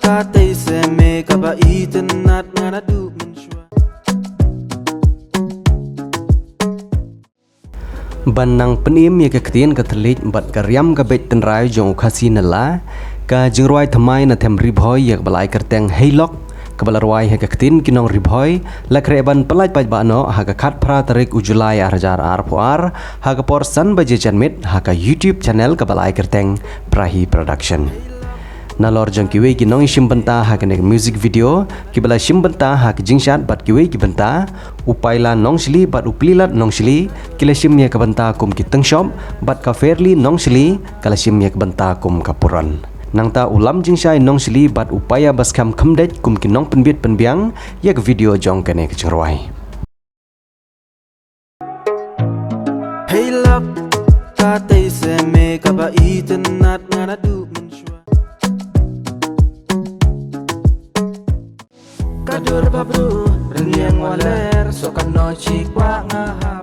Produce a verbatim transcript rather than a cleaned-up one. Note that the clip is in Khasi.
Katei se me kaba itynnad nga naduh mynshuwa. Ban nang pynim ïa ka ktien ka thylliej bad ka riam ka beit tynrai jong u Khasi na la, ka jingrwai thymmai na them Ri Bhoi ïa kaba la ai kyrteng Heilok, kaba la rwai ha ka ktien ki nong Ri Bhoi, la khreh ban pyllait paidbah noh ha ka khatphra tarik u July ar hajar arphew ar, ha ka por san baje janmiet ha ka YouTube channel kaba la ai kyrteng Prahi Production. Nalor jong kiwei ki nongïashim bynta ha kane ka music video, kiba la shim bynta ha ka jingshad bad kiwei ki bynta, u Paila Nongshli bad u Plilat Nongshli ki la shim ïa ka bynta kum ki tyngshop, bad ka Fairly Nongshli ka la shim ïa ka bynta kum ka puron. Nangta u Lam Jingshai Nongshli bad u Paya Baskhem Khymdeit kum ki nongpynbit pynbiang ïa ka video jong kane ka jingrwai. Heilok, katei se me kaba itynnad nga naduh mynshuwa. Ka dur ba briew rynïeng wa ler, so kano shi kwah nga ha